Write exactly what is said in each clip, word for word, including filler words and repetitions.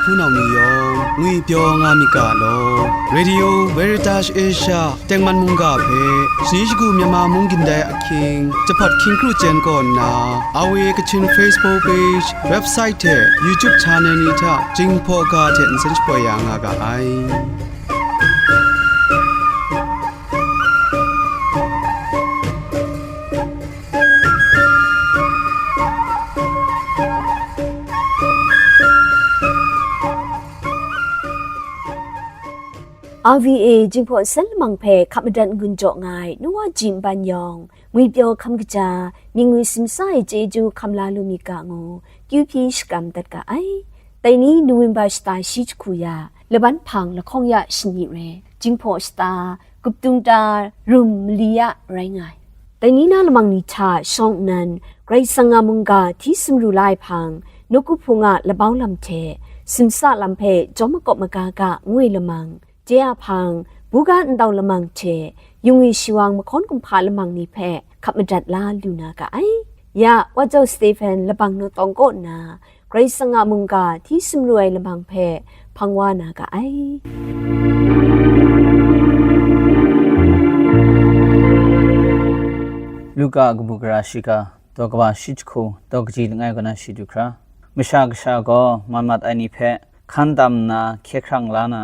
Hpunau ni yawng ngwipyaw nga myit ga law. Radio Veritas Asia tengman mungga hpe, shani shagu Myanmar mung gindai ahkying, jahpawt hkying kru chyen kaw nna, R V A Kachin Facebook page, website hte YouTube channel ni hta Jinghpaw ga hte nsen shapoi ya nga ga ai. R V A Jinghpaw nsen lamang hpe hkap madat n-gun jaw nga ai Noah Ji Nban yawng, ngwipyaw hkam kaja, mying ngwi simsa ai chyeju hkam la lu myit ga ngu, kyu hpyi shakram dat ga ai. Dai ni November shata shi jahku ya, laban hpang lahkawng ya shani re, Jinghpaw shata, Guptung ta rum mali ya rai nga ai. Dai ni na lamang ni hta shawng nnan, Karai Kasang a mungga hti sumru la ai hpang, nawku hpung a labau lam hte, simsa lam hpe jawm makawp maga ga ngu ai lamang, je a hpang, buga ndau lamang hte, yung e shiwang mahkawn kumhpa lamang ni hpe hkap madat la lu na ga ai. Ya, Wa Jau Stephen labang naw tawng kaw nna, Karai Kasang a mungga hti sumru ai lamang hpe hpang wa na ga ai. Luka kabu gara shiga, daw kaba shi jahku, daw kaji langai kaw na shi du hkra. Masha Kasha gaw mat mat ai ni hpe hkan tam nna hkye hkrang la na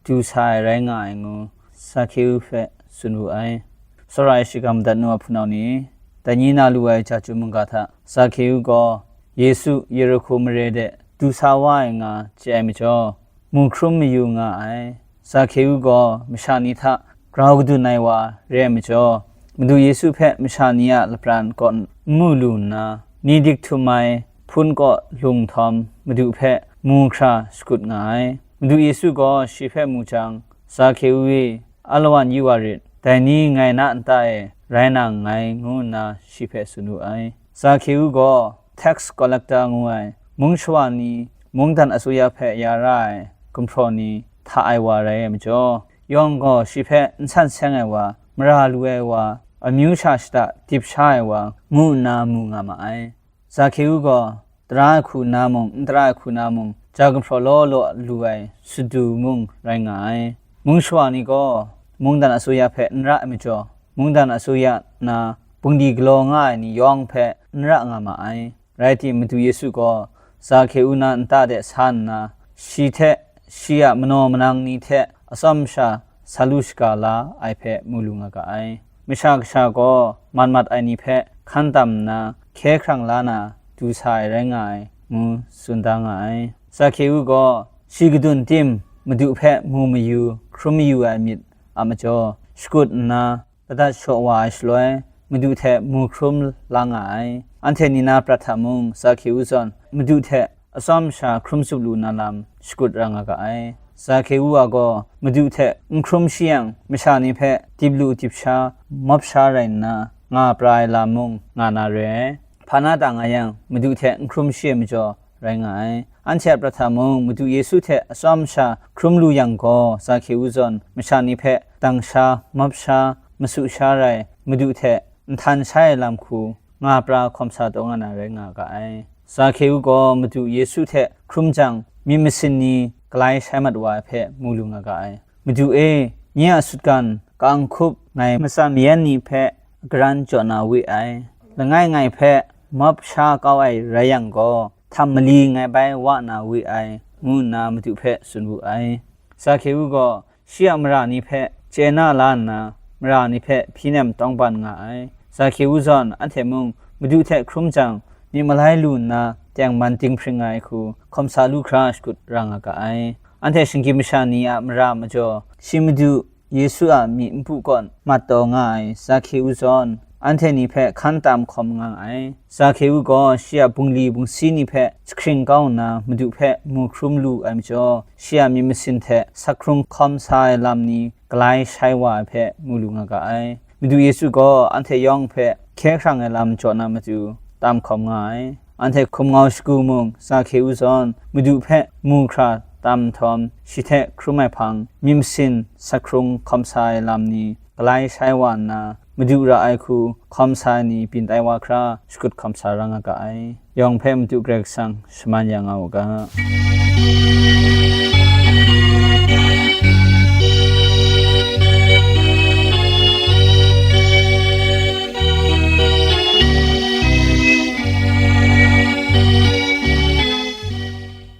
du sa ai rai nga ai ngu, Zakewu hpe tsun wu ai. Tsawra ai shiga madat nu a hpunau ni, dai ni na lu ai chyeju mungga hta Zakewu gaw Yesu Yerihko mare de du sa wa ai nga chye ai majaw, mu hkrum mayu nga ai. Zakewu gaw masha ni hta grau kadun ai wa re ai majaw, Madu Yesu hpe masha ni a lapran kaw n mu lu nna, ni dik htum ai hpun kaw lung htawm Madu hpe mu hkra shakut nga ai. Madu Yesu gaw shi hpe mu jang, Zakewu e, alawan yu wa rit, dai ni ngai na nta e rai na nngai, ngu nna shi hpe tsun wu ai. Zakewu gaw tax collector ngu ai, mung shawa ni, mungdan asuya hpe ya ra ai gumhpraw ni hta ai wa rai ai majaw, yawng gaw shi hpe n san seng ai wa, mara lu ai wa, amyu sha shada dip sha ai wa, ngu nna mu nga ma ai. Zakewu gaw tara ai hku nna mung, n tara ai hku nna mung, ja gumhpraw law law lu ai sadu mung rai nga ai. Mung shawa ni gaw mungdan asuya hpe n ra ai majaw, mungdan asuya na bungli galaw nga ai ni yawng hpe n ra nga ma ai. Rai timung, Madu Yesu gaw Zakewu na nta de sa nna, shi hte shi a manaw manang ni hte atsawm sha sa lu shaga la ai hpe mu lu nga ga ai. Masha Kasha gaw mat mat ai ni hpe hkan tam nna, hkye hkrang la na du sa ai rai nga ai, ngu tsun da nga ai. Zakewu gaw shi kadun tim Madu hpe mu mayu, hkrum mayu ai myit a majaw, shakut nna, ladat shaw wa ai shaloi, Madu hte mu hkrum la nga ai. Anhte ni na prat hta mung, Zakewu zawn Madu hte atsawm sha hkrum tsup lu na lam shakut ra nga ga ai. Zakewu a gaw Madu hte n hkrum shi yang, masha ni hpe dip lu dip sha, mawp sha rai nna, nga pra ai lam mung nga na re ai. Hpa na ta nga yang, Madu hte n hkrum shi ai majaw, rai nga ai. Anhte a prat hta mung, Madu Yesu hte atsawm sha hkrum lu yang gaw, Zakewu zawn masha ni hpe dang sha, mawp sha, masu sha rai, Madu hte nhtan shai ai lam hku nga pra hkawm sa taw nga na rai nga ga ai. Zakewu gaw Madu Yesu hte hkrum jang, myit masin ni galai shai mat wa ai hpe mu lu nga ga ai. "Madu e, nye a sutgan, ka-ang hkup ngai matsan mayan ni hpe garan jaw na we ai. Langai ngai hpe mawp sha kau ai rai yang gaw, htam mali ngai bai wa na we ai," ngu nna Madu hpe tsun wu ai. Zakewu gaw shi a mara ni hpe chye na la nna, mara ni hpe hpyi nem tawngban nga ai. Zakewu zawn anhte mung Madu hte hkrum jang, myit malai lu nna tengman dinghpring ai hku hkawm sa lu hkra shakut ra nga ga ai. Anhte shinggyim masha ni a mara majaw, shi Madu Yesu a myi npu kaw mat taw nga ai Zakewu zawn, anhte ni hpe hkan tam hkawm nga ai. Zakewu gaw shi a bungli bungsi ni hpe jahkring kau nna, Madu hpe mu hkrum lu ai majaw, shi a myit masin hte sak hkrung hkawm sa ai lam ni galai shai wa ai hpe mu lu nga ga ai. Madu Yesu gaw anhte yawng hpe hkye hkrang ai lam jaw na matu tam hkawm nga ai. Anhte hkum ngau shagu mung, Zakewu zawn Madu hpe mu hkra tam nhtawm, shi hte hkrum ai hpang, myit masin sak hkrung hkawm sa ai lam ni galai shai wa nna, madu ra ai hku hkawm sa ai ni byin tai wa hkra, shakut hkawm sa ra nga ga ai. Yawng hpe Madu Karai Kasang shaman ya nga u ga.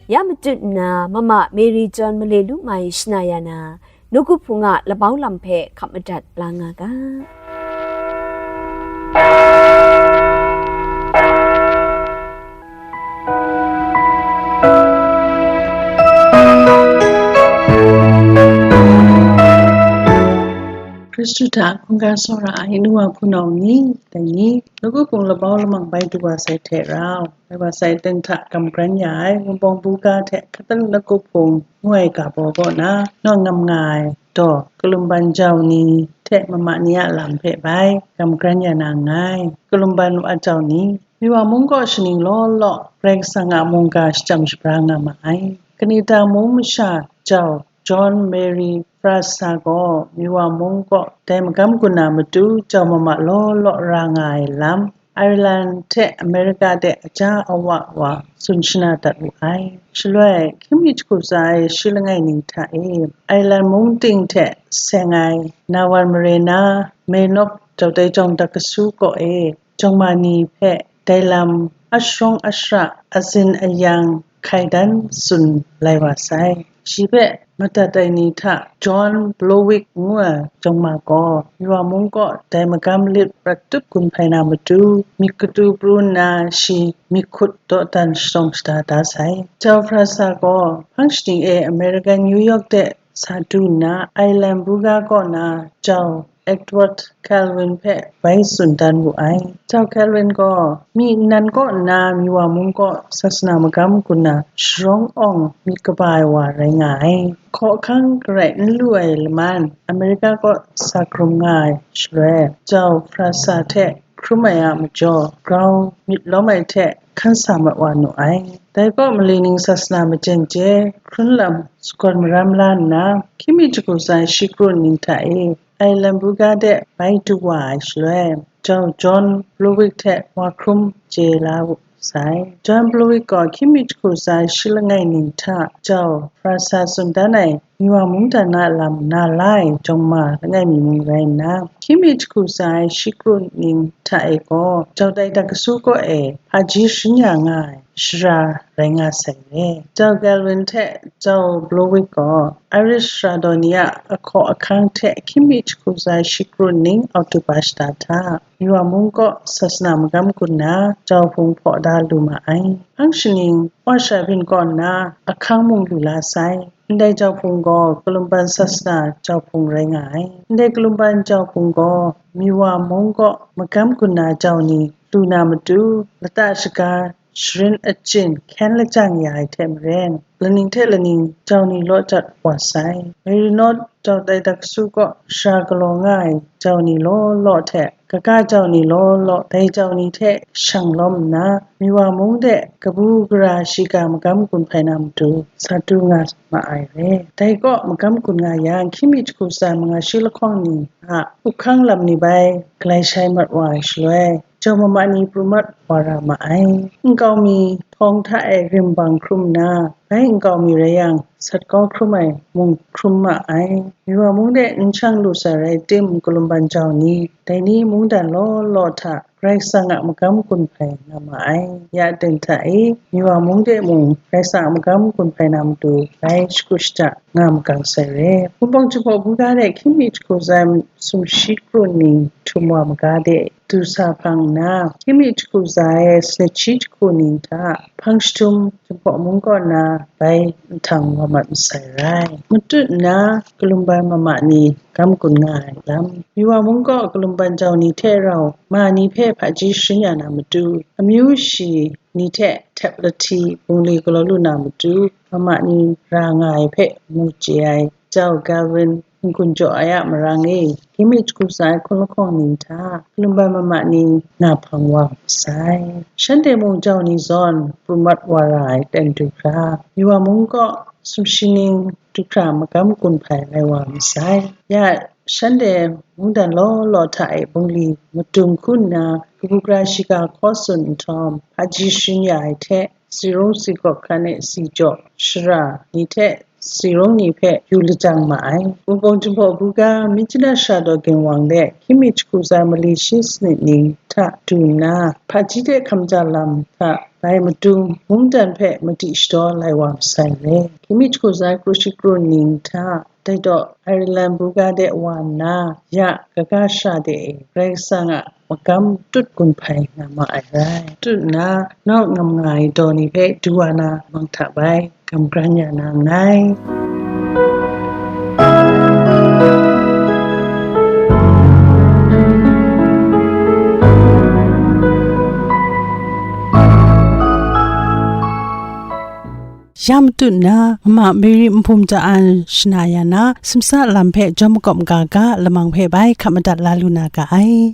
Ya matut nna, Mama Mary John Male Lu Mai shana ya na, nawku hpung a labau lam hpe hkap madat la nga ga. Hkristu hta hkungga tsawra ai nu wa hpunau ni, dai ni, nawku hpung labau lamang bai du wa sai hte rau, bai wa sai aten hta gam gran ya ai Wunpawng Buga hte Hkatan Nawku Hpung ngu ai ga baw kaw na naw ngam nga ai daw, kalumban jau ni hte mama ni a lam hpe bai gam gran ya na nngai. Kalumban wa jau ni, Miwa mung kaw shaning law law Karai Kasang a mungga shachyam shabra nga ma ai. Kanita mung masha jau John Mary Fraser gaw Miwa mung kaw dai magam gun na matu jau mama law law ra nga ai lam, Ireland hte America de aja awa wa tsun shana dat wu ai. Shaloi, hkying mi jahku tsa ai shi langai ning hta e, Ireland mung ting hte seng ai Nawan mare na Maynooth Tawdai Jawng Dak Kasu kaw e, jawng ma ni hpe dai lam ashawng ashara, azin ayang hkai dan tsun lai wa sai. Shi hpe madat ai ni hta John Blowick ngu ai jawng ma gaw, Miwa mung kaw dai magam lit prat tup gun hpai na matu, myit katu pru nna shi myit hkut dawdan shatawng shada da sai. Jau Fraser gaw hpang shaning e American New York de sa du nna, Ireland buga kaw na jau Edward Kelvin hpe bai tsun dan wu ai. Jau Kelvin gaw, mi nnan kaw nna Miwa mung kaw sasana magam gun na sharawng awng myit kaba ai wa rai nga ai. Hkaw ahkang garai n lu ai laman, America kaw sa hkrum nga ai shaloi, jau Fraser hte hkrum ai a majaw, grau myit lawm ai hte hkan sa mat wa nu ai. Dai kaw mali ning sasana majen chye, hkrun lam sagawn maram la nna, hkying mi jahku tsa ai shi kru ning hta e, Ireland buga de bai du wa ai shaloi, jau John Blowick hte wa hkrum chye la wu sai. John Blowick gaw hkying mi jahku tsa ai shi langai ning hta jau Fraser tsun dan ai Miwa mungdan a lam na la ai jawng ma langai mi mung rai nna, hkying mi jahku tsa ai shi kru ning hta e gaw, jau dai dak kasu kaw e hpaji sharin ya nga ai shara rai nga sai re. Jau Kelvin hte jau Blowick gaw Irish sara daw ni a ahkaw ahkang hte hkying mi jahku tsa ai shi kru ning October shata hta, Miwa mung kaw sasana magam gun na jau hpung hpaw da lu ma ai. Hpang shaning, Wa Sha Byin kaw nna ahkang mung lu la sai. Ndai jau hpung gaw Kalumban sasana jau hpung rai nga ai. Ndai Kalumban jau hpung gaw Miwa mung kaw magam gun na jau ni lu na matu, lata shaga sharin achyin hkyen lajang ya ai hte maren, laning hte laning jau ni law jat wa sai. Marino jau dai dak su kaw shara galaw nga ai jau ni law law hte, kaga jau ni law law, dai jau ni hte shang lawm nna, Miwa mung de kabu gara shiga magam gun hpai na matu, sa du nga ma ai re. Dai kaw magam gun nga yang, hkying mi jahku tsa ai manga shi lahkawng ni a up hkang lam ni bai galai shai mat wa ai shaloi, jau mama ni pru mat wa ra ma ai. Nkau mi htawng hta e rim bang hkrum nna, bai nkau mi rai yang, sat kau hkrum ai mung hkrum ma ai. Miwa mung de n shang lu sai rai tim, Kalumban jau ni, dai ni mungdan law law hta Karai Kasang a magam gun hpai nga ma ai. Ya aten hta e, Miwa mung de mung Karai Kasang a magam gun hpai na matu, bai shagu shada nga magang sai re. Wunpawng Jinghpaw buga de hkying mi jahku tsa ai sumshi kru ning htum wa maga de du sa hpang nna, hkying mi jahku tsa ai sanit shi jahku ning hta hpang jahtum Jinghpaw mung kaw na bai nhtang wa mat masai rai. Matut nna, Kalumban mama ni gam gun nga ai lam. Miwa mung kaw Kalumban jau ni hte rau ma ni hpe hpaji sharin ya na matu, amyu shi ni hte htep lahti bungli galaw lu na matu, mama ni ra nga ai hpe mu chye ai jau Kelvin n-gun jaw ai a marang e, hkying mi jahku tsa ai hkun lahkawng ning hta Kalumban mama ni nga hpang wa masai. Shanhte mung jau ni zawn pru mat wa ra ai ten du hkra, Miwa mung kaw sumshi ning jahkra magam gun hpai lai wa masai. Ya, shanhte mungdan law law hta e bungli madung hku nna, kabu gara shiga hkaw tsun nhtawm, hpaji sharin ya ai hte, si rung si gawk hkan e si jaw shara ni hte si rung ni hpe yu lajang ma ai. Wunpawng Jinghpaw Buga, Myitkyina Sara Daw Ginwang let, hkying mi jahku zai mali shi sanit ning hta du nna, hpaji hte hkamja lam hta bai madung mungdan hpe madi shadaw lai wa masai le. Hkying mi jahku zai kru shi kru ning hta, dai daw Ireland buga de wa nna, ya kaga shara de e Karai Kasang a magam tut gun hpai nga ma ai rai. Tut nna, nawk ngam nga ai daw ni hpe du wa na lamang hta bai gam gran ya na nngai. Ya matut nna, Mama Mary Nhpum Cha An shana ya na, simsa lam hpe jawm makawp ga ga, lamang hpe bai hkap madat la lu na ga ai.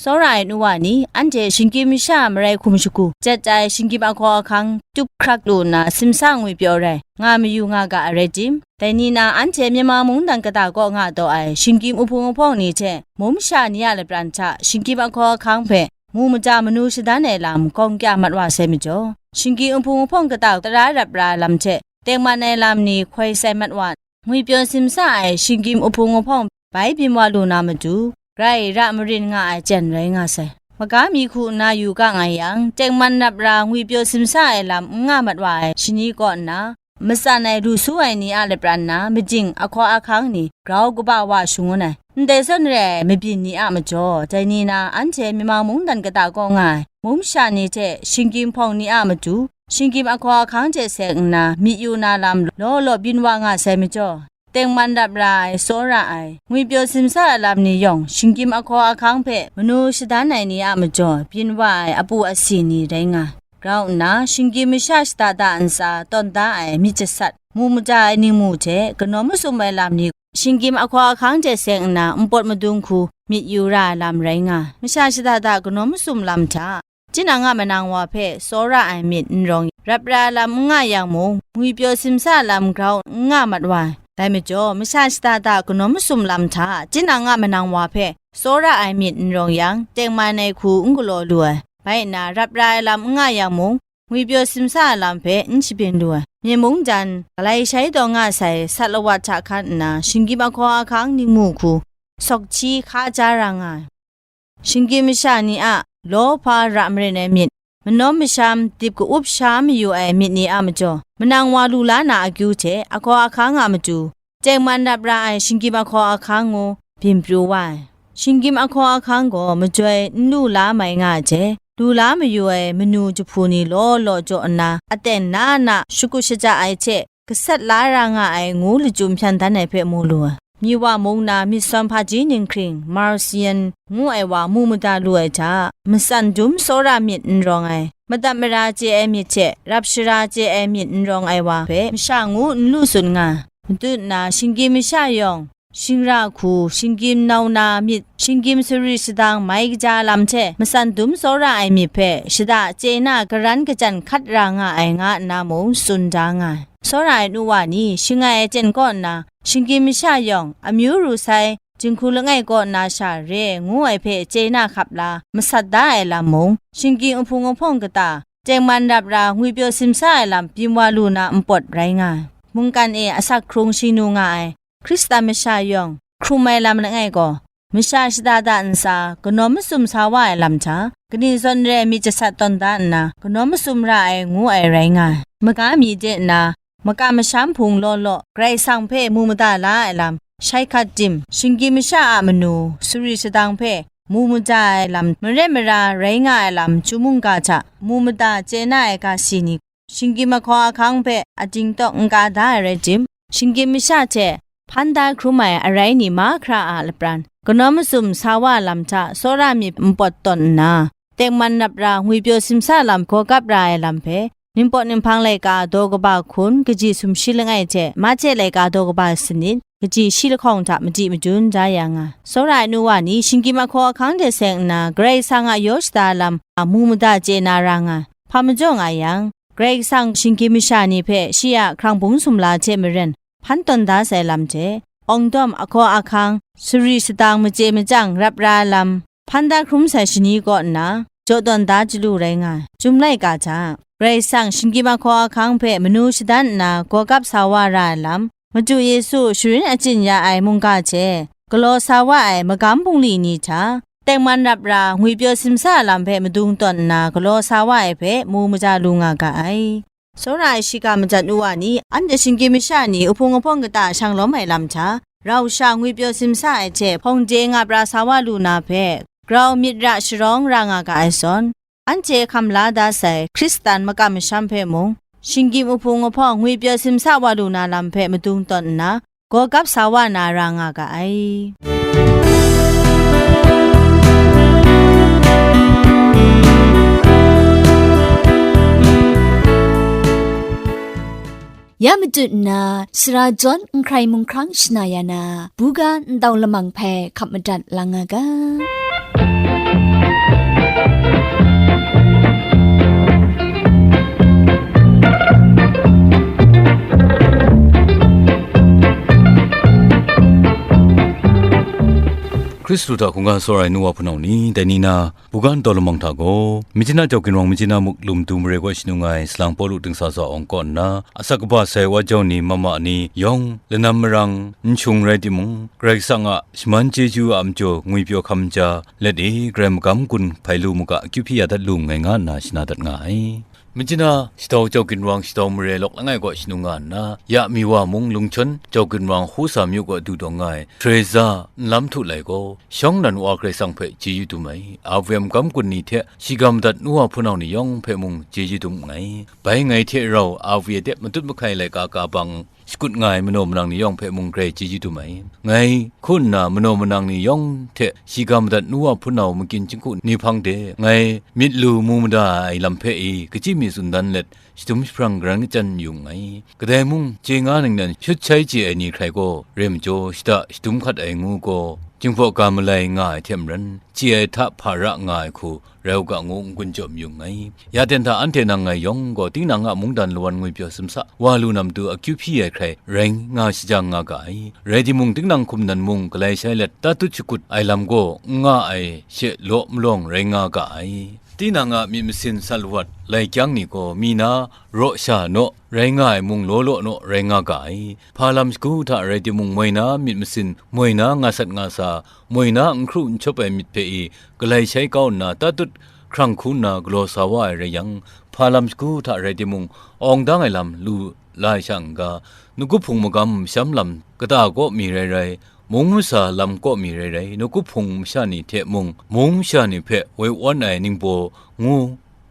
Tsawra ai nu wa ni, anhte shinggyim masha a marai hkum shagu, jat ai shinggyim ahkaw ahkang tup hkrak lu nna simsa ngwipyaw rai, nga mayu nga ga ai rai tim, dai ni na anhte Myanmar mungdan kata kaw nga taw ai shinggyim uhpung uhpawng ni hte mung masha ni a lapran hta shinggyim ahkaw ahkang hpe mu mada manu shadan ai lam gawng kya mat wa sai majaw, shinggyim uhpung uhpawng kata tara rap ra ai lam hte tengman ai lam ni hkoi sai mat wa, ngwipyaw simsa ai shinggyim uhpung uhpawng bai byin wa lu na matu, rai ra marin nga ai chyen rai nga sai. Maga mi hku nna yu ga nga yang, tengman rap ra ngwipyaw simsa ai lam n nga mat wa ai shani kaw nna, matsan ai lu su ai ni a lapran na majing ahkaw ahkang ni grau kaba wa shangun ai, ndai zawn re ai mabyin ni a majaw, dai ni na anhte Myanmar mungdan kata kaw nga ai mung masha ni hte shinggyim hpawng ni a matu, shinggyim ahkaw ahkang hte seng nna myit yu na lam law law byin wa nga sai majaw, tengman rap ra ai, tsawra ai, ngwipyaw simsa ai lam ni yawng, shinggyim ahkaw ahkang hpe manu shadan ai ni a majaw, byin wa ai apu asi ni rai nga. Grau nna, shinggyim masha shada da ntsa tawn da ai myit jasat, mu mada ai ningmu hte kanawn masum ai lam ni, shinggyim ahkaw ahkang hte seng nna npawt madung hku myit yu ra ai lam rai nga. Masha shada da kanawn masum lam hta, tinang a manang wa hpe tsawra ai myit n rawng, rap ra lam n nga yang mung, ngwipyaw simsa lam grau n nga mat wa ai. Dai majaw, masha shada da kanawn masum lam hta, tinang a manang wa hpe tsawra ai myit n rawng yang, tengman ai hku n galaw lu ai. Bai nna, rap ra ai lam n nga yang mung, ngwipyaw simsa ai lam hpe n shabyin lu ai. Myen mungdan, galai shai taw nga sai sat lawat hta hkan nna, shinggyim ahkaw ahkang ningmu hku, sawk hti hka ja ra nga ai. Shinggyim masha ni a law hpa ra marin ai myit, manawm masham dip ka-up sha mayu ai myit ni a majaw, manang wa lu la na akyu hte ahkaw ahkang a matu, tengman rap ra ai shinggyim ahkaw ahkang ngu byin pru wa ai. Shinggyim ahkaw ahkang gaw majoi n lu la mai nga ai hte, lu la mayu ai manu jahpu ni law law jaw nna, aten na na shakut shaja ai hte, gasat la ra nga ai ngu lachyum hpyan dan ai hpe mu lu ai. Myiwa mung na myit sawn hpaji ninghkring, Marcion ngu ai wa mu mada lu ai hta, matsan dum tsawra myit n rawng ai, madat mara chye ai myit hte rap shara chye ai myit n rawng ai wa hpe masha ngu n lu tsun nga ai. Matut nna, shinggyim masha yawng, shingra hku, shinggyim nau na myit, shinggyim sari shadang mai kaja lam hte matsan dum tsawra ai myit hpe shada chye na karan kachyan hkat ra nga ai, nga nna mung tsun da nga ai. Tsawra ai nu wa ni, shing ai aten kaw nna, shinggyim masha yawng, amyu ru sai, jinghku langai kaw nna sha re ngu ai hpe chye na hkap la, masat da ai lam mung, shinggyim ahpung ahpawng kata, tengman rap ra ngwipyaw simsa ai lam byin wa lu na npawt rai nga ai. Mungkan e asak hkrung shingnu nga ai Hkristan masha yawng, hkrum ai lam langai gaw, masha shada da ntsa, kanawn masum sa wa ai lam hta, kaning zawn re ai myit jasat tawn da nna, kanawn masum ra ai ngu ai rai nga ai. Maga mi de nna, makam masham hpung law law, Karai Kasang hpe mu mada la ai lam, shai hkat tim, shinggyim masha a manu, sari shadang hpe, mu mada ai lam, mare mara rai nga ai lam, chyum mungga hta, mu mada chye na ai ga si ni, shinggyim ahkaw ahkang hpe ating tawk n ka da ai rai tim, shinggyim masha hte hpan da hkrum ai arai ni mahkra a lapran, kanawn masum sa wa lam hta tsawra myit npawt tawn nna, tengman rap ra ngwipyaw simsa lam gaw gap ra ai lam hpe, Ningpawt Ninghpang laika daw kaba hkun kaji sumshi langai hte Mache laika daw kaba sanit kaji shi lahkawng hta madi madun da ya nga. Tsawra ai nu wa ni shinggyim ahkaw ahkang de seng nna, Karai Kasang a yaw shada lam a mu mada chye na ra nga. Hpa majaw nga yang, Karai Kasang shinggyim masha ni hpe shi a hkrang bung sumla hte maren hpan tawn da sai lam hte, awng dawm, ahkaw ahkang, sari satang, machye machyang rap ra ai lam, hpan da hkrum sai shani kaw nna, jaw tawn da chyalu rai nga ai. Chyum laika hta, Karai Kasang shinggyim ahkaw ahkang hpe manu shadan nna gaw gap sa wa ra ai lam, Madu Yesu sharin achyin ya ai mungga hte, galaw sa wa ai magam bungli ni hta, tengman rap ra ngwipyaw simsa lam hpe madung tawn nna galaw sa wa ai hpe mu maja lu nga ga ai. Tsawra ai shiga madat nu wa ni, anhte shinggyim masha ni uhpung ahpawng kata shang lawm ai lam hta, rau sha ngwipyaw simsa ai hte hpawng de nga pra sa wa lu na hpe, grau myit ra sharawng ra nga ga ai zawn, anhte hkam la da sai Hkristan makam masham hpe mung, shinggyim uhpung ahpawng ngwipyaw simsa wa lu na lam hpe madung tawn nna, gaw gap sa wa na ra nga ga ai. Ya matut nna, sara jawn n hkrai mung hkrang shana ya na, buga ndau lamang hpe hkap madat la nga ga. Hkristu hta hkungga tsawra ai nu wa hpunau ni, dai ni na, buga ndau lamang hta gaw, Myitkyina Jau Ginwang Myitkyina muk lum du mare kaw shanung ai, salang Pawlu dingsa sa awng kaw nna, asak kaba sai wa jau ni mama ni yawng, lanam marang, n shung rai timung, Karai Kasang a shaman chyeju a majaw ngwipyaw hkam ja, let e, Karai magam gun hpai lu mu ga, akyu hpyi ya dat lu nngai nga nna shana dat nga ai. Myitkyina shadau Jau Ginwang shadau mare lawk langai kaw shanung nga nna, ya mi wa mung lungchawn Jau Ginwang Husa myu kaw du dawng nga ai, Teresa nlam htu lai gaw, shawng nan wa Karai Kasang hpe chyeju dum ai, A V M gam gun ni hte shiga madat nu wa hpunau ni yawng hpe mung chyeju dum nngai. Bai ngai hte rau A V A de matut mahkai laika ka bang shakut nga ai manaw manang ni yawng hpe mung grai chyeju dum ai. Ngai hku nna manaw manang ni yawng hte shiga madat nu wa hpunau makyin jinghku ni hpang de, ngai myit lu mu mada ai lam hpe i, kachyi mi tsun dan let, shadum jahprang karang chyan yu nngai. Kadai mung chye nga ningnan shut shai chye ai ni hkrai gaw, rai majaw, shada shadum hkat ai ngu gaw, jinghpaw ga malai nga ai hte maren, chye ai hta hpa ra nga ai hku, rai u ga ngu n-gun jaw mayu nngai. Ya ten hta anhte nang ngai yawng gaw, tinang a mungdan lawan ngwipyaw simsa wa lu na matu akyu hpyi ai hkrai rai nga shajang nga ga ai. Rai timung, tinang hkum nan mung galai shai let tatut shakut ai lam gaw n nga ai she law malawng rai nga ga ai. Tinang a myit masin sat lawat lai kyang ni gaw, mi na raw sha naw, rai nga ai mung law law naw rai nga ga ai. Hpa lam shagu hta rai timung, moi na myit masin moi na nga sat nga sa, moi na n hkru n chyawp ai myit hpe i galai shai kau nna, tatut hkrang hku nna galaw sa wa ai rai yang, hpa lam shagu hta rai timung, awng dang ai lam lu la ai sha n-ga, nawku hpung magam masham lam kata kaw mi rai rai, mung masa lam kaw mi rai rai, nawku hpung masha ni hte mung, mung masha ni hpe woi wan ai ningbaw ngu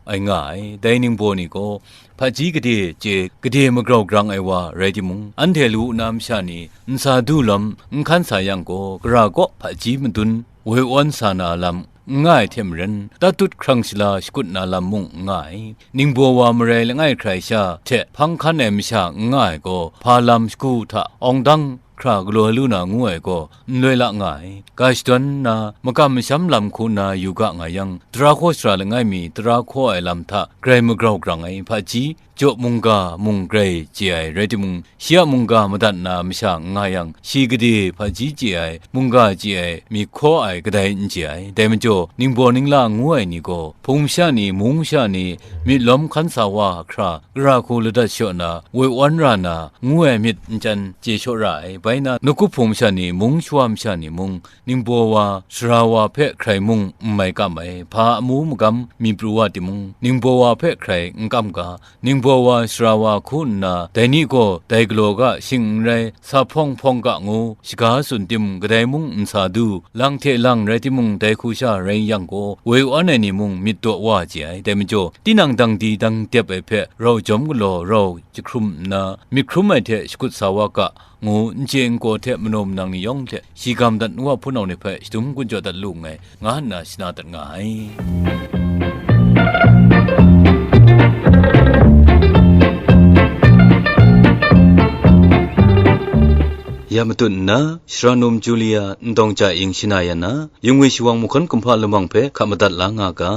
ai nga ai. Dai ningbaw ni gaw, hpaji gade chye, gade magrau grang ai wa rai timung, anhte lu na masha ni nsa du lam n hkan sa yang gaw, gara kaw hpaji madun woi wan sa na lam n nga ai hte maren, tatut hkrang shala shakut na lam mung n nga ai. Ningbaw wa marai langai hkrai sha hte hpang hkan ai masha n nga ai gaw, hpa lam shagu hta awng dang hkra galaw lu na ngu ai gaw, n loi la nga ai. Ga shadawn nna, makam masham lam hku nna yu ga nga yang, tara hkaw sara langai mi tara hkaw ai lam hta grai magrau grang ai hpaji, jaw mungga mung grai chye ai, rai timung, shi a mungga madat na masha n nga yang, shi gade hpaji chye ai, mungga chye ai, myit hkaw ai kadai n chye ai. Dai majaw, ningbaw ningla ngu ai ni gaw, hpung masha ni, mung masha ni, myit lawm hkan sa wa hkra, gara hku ladat shaw na, woi wan ra na, ngu ai myit n chyan chye shaw ra ai. Bai na, nawku hpung masha ni, mung shawa masha ni mung, ningbaw wa, sara wa hpe hkrai mung n mai kam ai, hpa amu magam mi pru wa timung, ningbaw wa hpe hkrai n kam ga, ningbaw wa, sara wa hku nna, dai ni gaw dai galaw ga shing n rai, sa hpawng hpawng ga ngu shaga tsun tim, kadai mung n sa du, lang hte lang rai timung, dai hku sha rai yang gaw, woi wan ai ni mung myit daw wa chye ai. Dai majaw, tinang dang di dang dep ai hpe rau jawm galaw, rau jahkrum nna, myit hkrum ai hte shakut sa wa ga, ngu n chye n kaw hte manaw manang ni yawng hte shiga madat nu wa hpunau ni hpe shadum gun jaw dat lu nngai, nga nna shana dat nga ai. Ya matut nna, Shara Num Julia Ndawng Ja Ing shana ya na, Yungwi Shawang mahkawn kumhpa lamang hpe hka madat la nga ga.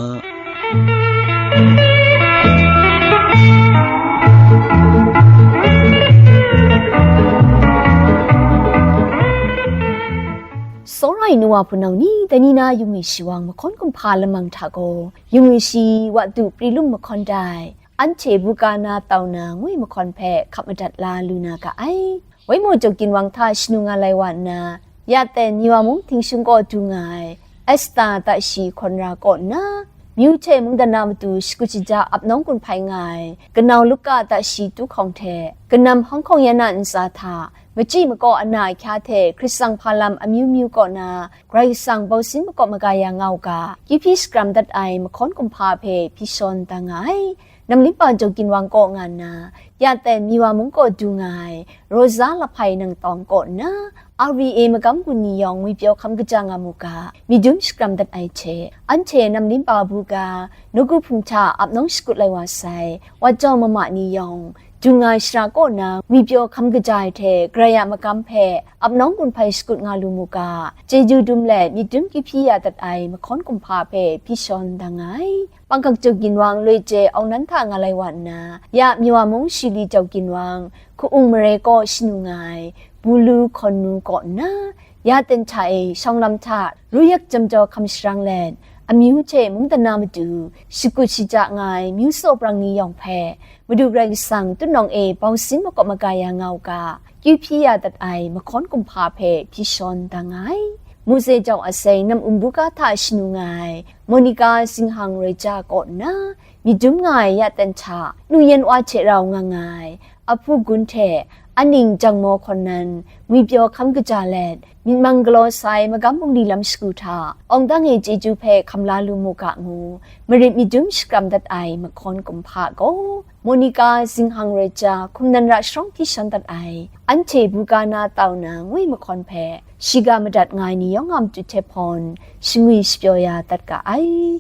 Tsawra ai nu wa hpunau ni, dai ni na Yungwi Shawang mahkawn kumhpa lamang hta gaw, Yungwi Shi Wadu Pri Lum mahkawn dai, anhte buga na tau na ngwi mahkawn hpe hka madat la lu na ga ai. Waimaw Jaw Ginwang hta shanu nga lai wa nna, ya ten Miwa mung htingshung kaw du nga ai, Esta Tashi Hkawn Ra kaw nna, myu hte mungdan na matu shakut shaja ap nawng gun hpai nga ai, kanau Luka Tashi Tu Hkawng hte, kanam Hkawng Hkawng Yan Na ntsa hta, machyi makaw ana ahkya hte hkrit tsang hpa lam amyu myu kaw na, Karai Kasang bausin makawp maga ya nga u ga, kyu hpyi shakram dat ai mahkawn kumhpa hpe hpyi shawn da nga ai. Namlimpa Jaw Ginwang kaw nga nna, ya ten Miwa mung kaw du nga ai, Rosa Lahpai Nangtawng kaw nna, R V A magam gun ni yawng ngwipyaw hkam kaja nga mu ga, myit dum shakram dat ai hte, anhte Namlimpa buga, nawku hpung hta ap nawng shakut lai wa sai, Wa Jaw Mama ni yawng, du nga ai shara kaw na ngwipyaw hkam kaja ai hte, Karai a magam hpe ap nawng gun hpai shakut nga lu mu ga, chyeju dum let myit dum kyu hpyi ya dat ai mahkawn kumhpa hpe hpyi shawn da nga ai. Pangkak Jaw Ginwang loi chye awng nan hta nga lai wa nna, ya Miwa mung Shili Jaw Ginwang, Hku-ung Mare kaw shanu nga ai, Bulu Hkawn Nu kaw nna, ya ten hta e shawng lam hta ruyak jam jaw hkam sharang let, amyu hte mungdan na matu shakut shaja nga ai myu tsaw brang ni yawng hpe, Madu Karai Kasang tutnawng e bausin makawp maga ya nga u ga, kyu hpyi ya dat ai mahkawn kumhpa hpe hpyi shawn da nga ai. Mose Jaw Aseng nam um buga hta shanu nga ai, Monica Zinghang Roi Ja kaw nna, myit dum nga ai ya ten hta, nu yan wa hte rau nga nga ai, Ahpu Gun hte, aning Jangmaw Hkawn Nan, ngwipyaw hkam kaja let, myit mang galaw sai magam bungli lam shagu hta, awng dang e chyeju hpe hkam la lu mu ga ngu, marit myit dum shakram dat ai mahkawn kumhpa gaw, Monica Zinghang Roi Ja, hkum nan ra sharawng hpyi shawn dat ai, anhte buga na tau na ngwi mahkawn hpe, shiga madat nga ai ni yawng a matu hte hpawn, shangwi shapyaw ya dat ga ai.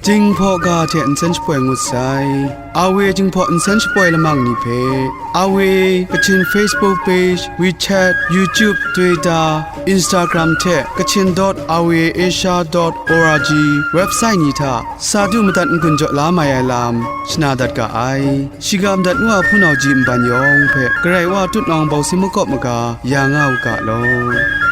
Jinghpaw ga hte nsen shapoi ngut sai. Awe Jinghpaw nsen shapoi lamang ni hpe, Awe Kachin Facebook page, WeChat, YouTube, Twitter, Instagram hte Kachin dot awe asia dot org website ni hta sa du madat n-gun jaw la mai ai lam shana dat ga ai. Shiga madat nu a hpunau ji nban yawng hpe Karai Wa tutnawng bawsin makawp maga ya nga u ga law.